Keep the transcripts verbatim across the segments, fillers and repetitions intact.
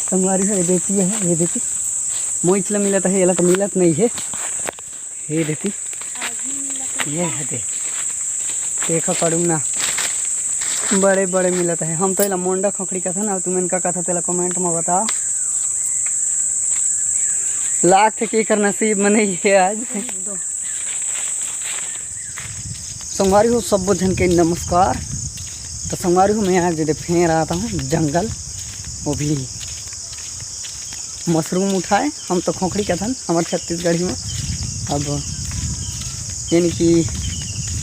संगवारी हो, ये देती है, ये देती। मोइच ल मिलत है, एला तो मिलत नहीं है। ये देती, ये है दे। देखो कड़ू ना, बड़े बड़े मिलत है। हम तो एला मोंडा खोखड़ी कथन, अउ तुमन का कथा तेला comment में बताओ। लागथे कि एकर नसीब में नहीं है आज। संगवारी हो, सब्बो झन के नमस्कार। तो संगवारी हो, मैं आज दे फेर आता हूँ जंगल, वो भी मशरूम उठाए। हम तो खोखड़ी कथन हमर छत्तीसगढ़ी में। अब यानी कि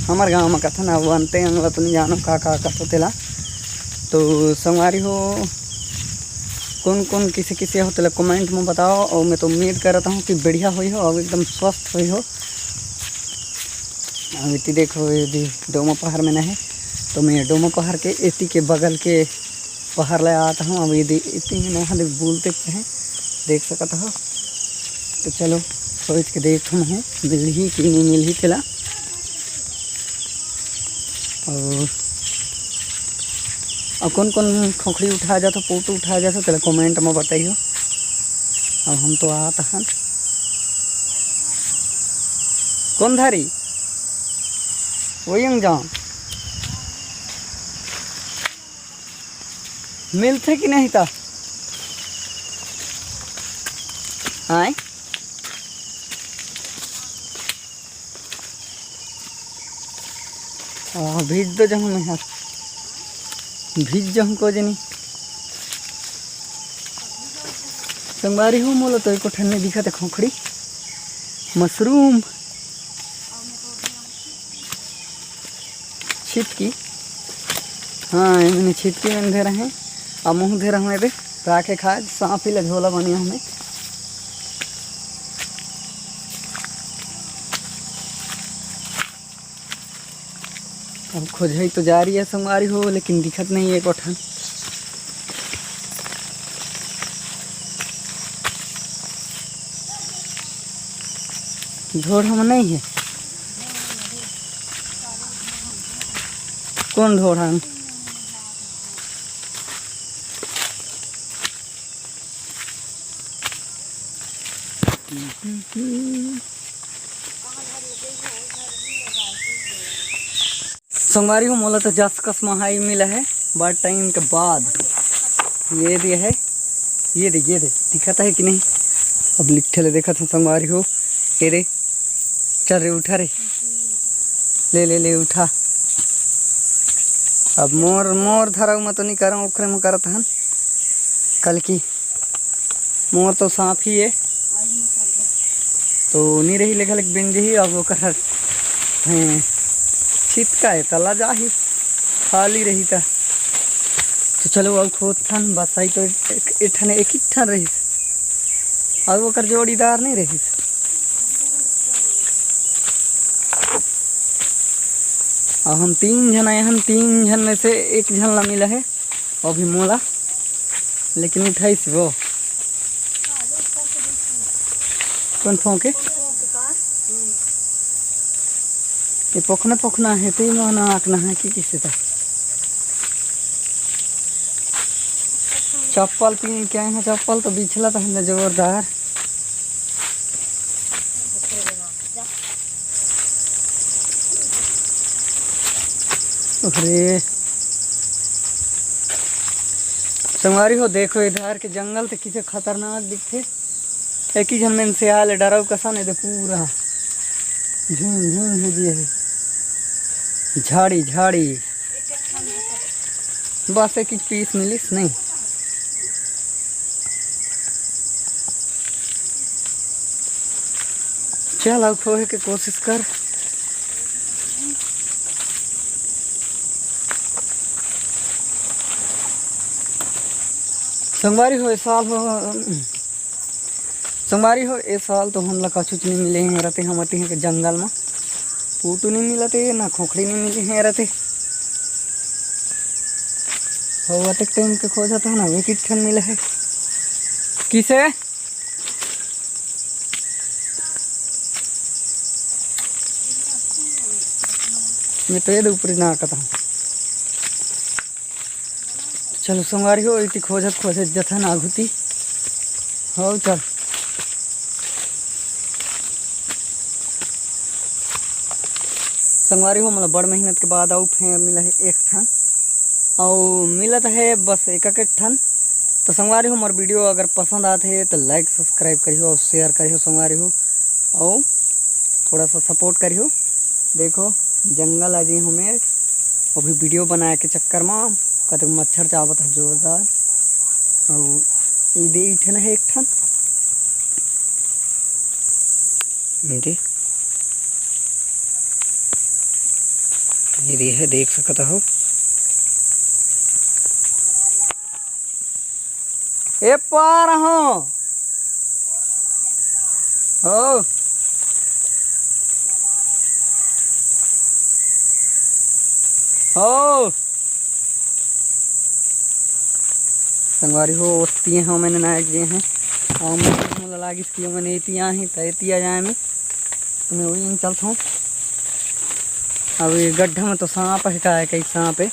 हमर गांव में कथन, अब अंते अंगला तो नहीं जानो का का कथो तेला। तो संगवारी हो, कौन कौन किसे किसे हो तेला comment में बताओ, और मैं तो उम्मीद करता हूँ कि बढ़िया होई हो और एकदम स्वस्थ होई हो। अब इति देखो, ये दी डोमा पहाड़ में नहीं, तो मैं डोमा पहाड़ के एती के बगल के पहाड़ ले आता हूँ। अब ये दी इति में नहा दे बोलते हैं, देख सकता हो। तो चलो, सोच के देखत हूँ, मिलही कि नहीं मिलही तेला। और, और कौन कौन खोखड़ी उठाया जाता, फोटो उठाया जाता, तेला comment में बताइयो। अब हम तो आत हन। कौन धारी? वही हम जाओ। मिलथे कि नहीं ता? आय? आ, भीज दो जहूँ मैं हर। भीज जहूँ को जनी। संगवारी हो, मोला तो एको ठन नहीं दिखत है खोखड़ी। मशरूम। छितकी। हाँ, ये मैंने छितकी में धरे हैं। अब मुँह धरे हुए दे। राखे खाए, सांप ही ला झोला बनिया हमें। अब खोजई तो जा रही है संगवारी हो, लेकिन दिखत नहीं है एको ठन। ढोढ़ा में नहीं है। कौन ढोढ़ा में? संगवारी हो, मोला तो जस कस महाई मिला है, बड़ टाइम के बाद। ये दे है, ये दे, ये दे, दिखत है कि नहीं? अब लिट्ठे ले देखत हूँ संगवारी हो। ये दे, चल रे, उठा रे, ले ले ले, उठा। अब मोर मोर धरऊ म तो नहीं करऊँ, ओखरे म करत हन। कल की मोर तो सांप ही है, तो नहीं रही ले घलक बिन जही। अब ओकर हर, हैं, छितका है, तला जाही, खाली रही ता। तो चलो, अब खोद थन, बस आई तो एक, एक ठन, एक ही ठन रही, अब ओकर जोड़ीदार नहीं रही। अब हम तीन झन आए हन, तीन झन में से एक झन ला मिला है अभी मोला, लेकिन उठाइस वो। कौन फोंके? ये पोखना पोखना है, ते मोहना आकना है कि किसे तक। चप्पल पहन के आए हैं, चप्पल तो बिछला था जोरदार। अरे संगवारी हो, देखो इधर के जंगल तो किसे खतरनाक दिखथे। एक ही झन में से आले डराव कसा नहीं दे, पूरा झुम झुम हो दिए है, झाड़ी झाड़ी। बस एक ही पीस मिलिस नहीं। चल, अब खोहे के कोशिश कर। संगवारी हो, ए साल हो, संगवारी हो, ए साल तो हमला कछुच नहीं मिले हैं रहते, हम अति हैं के जंगल में। पूटू नहीं मिलते, ना खोखड़ी नहीं मिले हैं रहते। हो, अतेक टाइम के खोजत है ना, एक ही ठन मिले है। किसे? मैं तो ये ऊपरी ना कहता हूँ। चलो संगवारी हो, इति खोजत खोजत जथन आघुती। हो चल। संगवारी हो, मोला बड़ मेहनत के बाद अउ फेर मिला हे एक ठन, अउ मिलत हे बस एक एक ठन। तो संगवारी हो, मोर वीडियो अगर पसंद आत हे तो like subscribe करिहो अउ share करिहो संगवारी हो, अउ थोड़ा सा support करिहो। देखो, जंगल आ जी हमें अभी वीडियो बनाए के चक्कर में कतक मच्छर चावत है जोरदार। अउ ये दे एक ठन है, एक ठन। ये दे, ये दे है, देख सकत हो। ए पार हो। हो। हो। संगवारी हो, ओतिए हो मैंने ना गए हैं। और मैं मोला लागिस कि मैंने एतिया ही त एतिया जाए में। तो मैं वही चलता हूँ। अब ये गड्ढा में तो सांप है, का है, कई सांप है।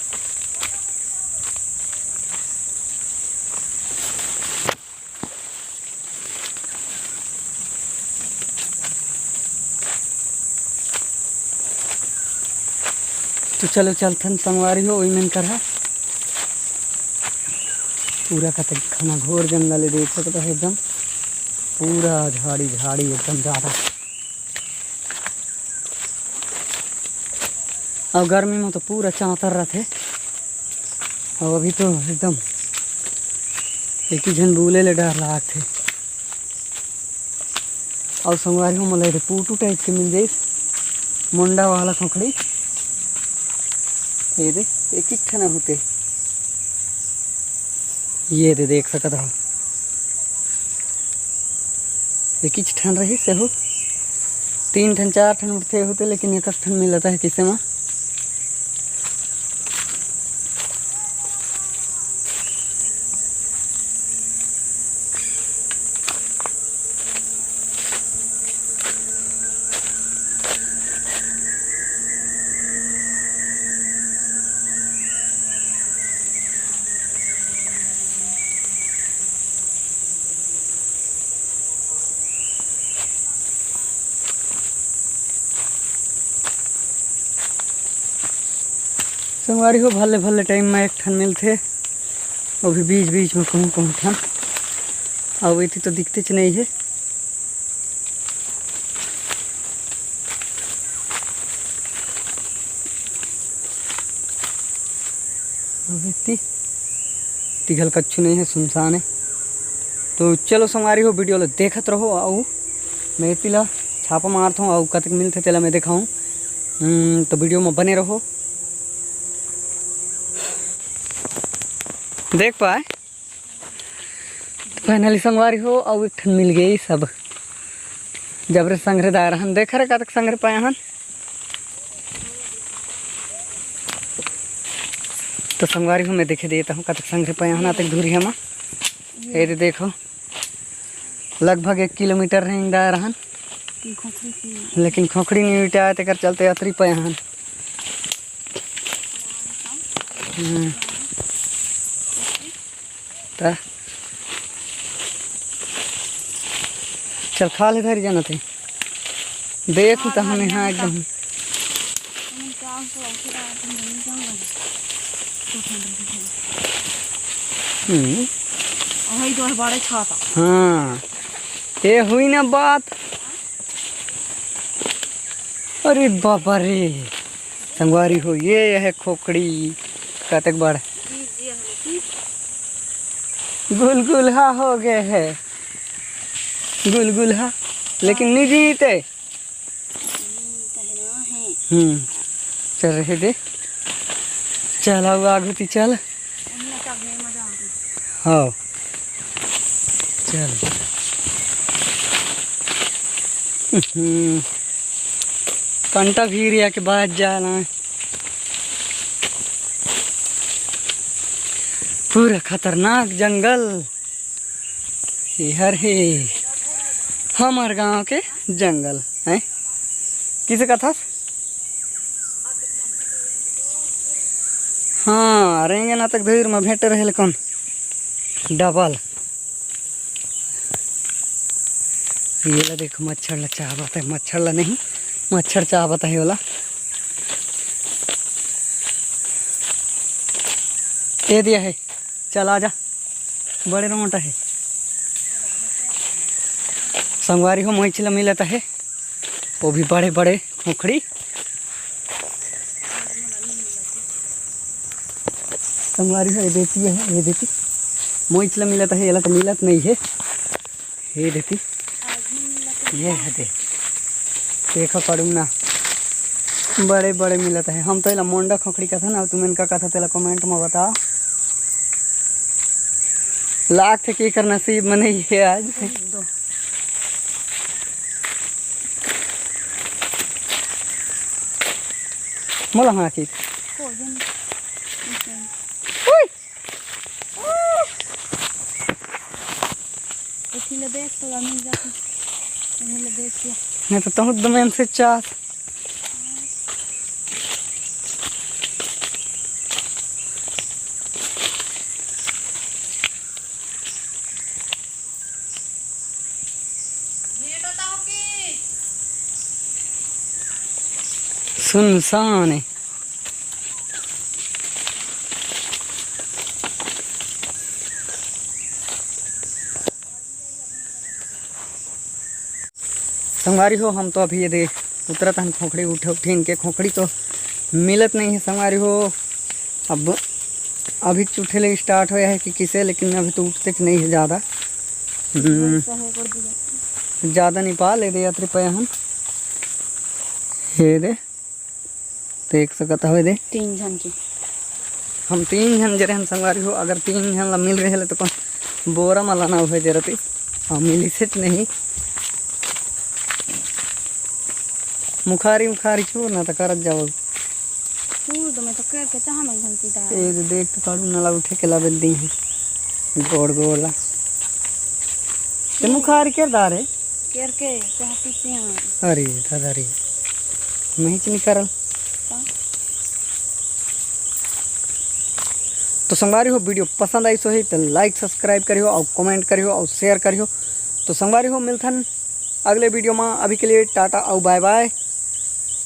तो चलो चलथन संगवारी हो, ओई मन करा। पूरा कतक घना घोर जंगल है, देख सकता है एकदम पूरा झाड़ी झाड़ी एकदम ज़्यादा। और गर्मी में तो पूरा चांतर रहते। और अभी तो एकदम एक ही झन बोले ले डर लागथे। और संगवारी हो, मोला एदे पूटू टाइप के मिल जाइस, मुंडा वाला खोखड़ी। ये दे, एक ही ठन होते। ये दे, देख सकत हो, एक ही ठन रही से हो, तीन ठन चार ठन उठते होते, लेकिन एक ठन मिलता है किसे में। संगवारी हो, भले भले टाइम में एक ठन मिलथे, वो भी बीच बीच में कहूँ कहूँ ठन। अब इति तो दिखते च नहीं है। अभी ती-, तिघल कच्छु नहीं है, सुनसान है। तो चलो संगवारी हो, वीडियो ला देखत रहो, अउ मैं एती ला छापा मारत हूँ, अउ कतक मिलथे तेला मैं दिखाऊँ। हम्म, तो वीडियो में बने रहो। देख पाए, फाइनली संगवारी हो, अउ एक ठन मिल गई सब। जबरे संघरे दाय रहन, देख रे कतक संघरे पाए हन। तो संगवारी हो, मैं देखे देता हूँ कतक संघरे पाए हन, अतक दूरी हमा। ये दे देखो, लगभग एक किलोमीटर रेंग दाय रहन, लेकिन खोखड़ी नहीं मिटाए, तेकर चलते अतरी पाए हन। हम्म। त चल खा ले धरी जाना ते। देखू त हमें हाँ एकदम। हम्म। वही तो बड़े छाता। हाँ, ये हुई ना बात। अरे बाबा रे, संगवारी हो, ये है खोखड़ी, कतक बड़ गुलगुलहा हो गए है, गुलगुलहा, लेकिन नहीं जीते। हम्म, चल रहे दे, चल आओ आगू ती चल। हाँ, चल। हम्म, कंटा भी एरिया के बाद जाना है। पूरा खतरनाक जंगल। एहर हे हमर गांव के जंगल है। किसे कथस? हाँ, रेंगे ना तक धीर में भेंट रहे कौन डबल। ये ला देख, मच्छर ला चाबत हे, मच्छर ला नहीं, मच्छर चाबत हे ओला। ये दिया है, चल आ जा, बड़े रोंटा है। संगवारी हो, मोइच ला मिलत हे, वो भी बड़े बड़े खोखड़ी। संगवारी हो, ये देती है, ये देती, मोइच ला मिलत हे, एला तो मिलत नहीं है। ये देती, ये है दे, देखो कड़ुम ना, बड़े बड़े मिलत हे। हम तो एला मोंडा खोखड़ी कथन, अउ तुमन का कथा तेला कमेंट में बताओ। लागथे कि एकर नसीब में नहीं है आज। दो। मोला हाँ की। को जन। उई! उठी ले देख, तोला मिल जाती। उठी ले देख के। नहीं तो तहूँ दमेन से चास। सुनसान है। संगवारी हो, हम तो अभी ये दे उतरत हन खोखड़ी उठे उठे, इनके खोखड़ी तो मिलत नहीं है संगवारी हो। अब अभी उठे ले स्टार्ट होया है कि किसे, लेकिन अभी तो उठते नहीं है ज़्यादा। हम्म, ज़्यादा नहीं पा ले दे यात्री पे हम। ये दे देख सकत हवे दे। तीन झन के। हम तीन झन जे रहन संगवारी हो, अगर तीन झन ला मिल रहे ले तो कौन बोरा मा लाना होए जे रतिस, हम मिलिस नहीं। मुखारी मुखारी छोड़ ना त करत जावो। छोड़ दो, मैं तो करके चाह में घंटी डाल। ए दे देख तो काड़ू नला उठे के लाबे दी है। गोड़ गोड़ ला। ते मुखारी के डारे। केर के चाह पीते हैं। अरे दादा रे, मैं ही निकरल। का? तो संगवारी हो, वीडियो पसंद आई सो ही तो लाइक सब्सक्राइब करियो और कमेंट करियो और शेयर करियो। तो संगवारी हो, मिलथन अगले वीडियो में। अभी के लिए टाटा और बाय बाय।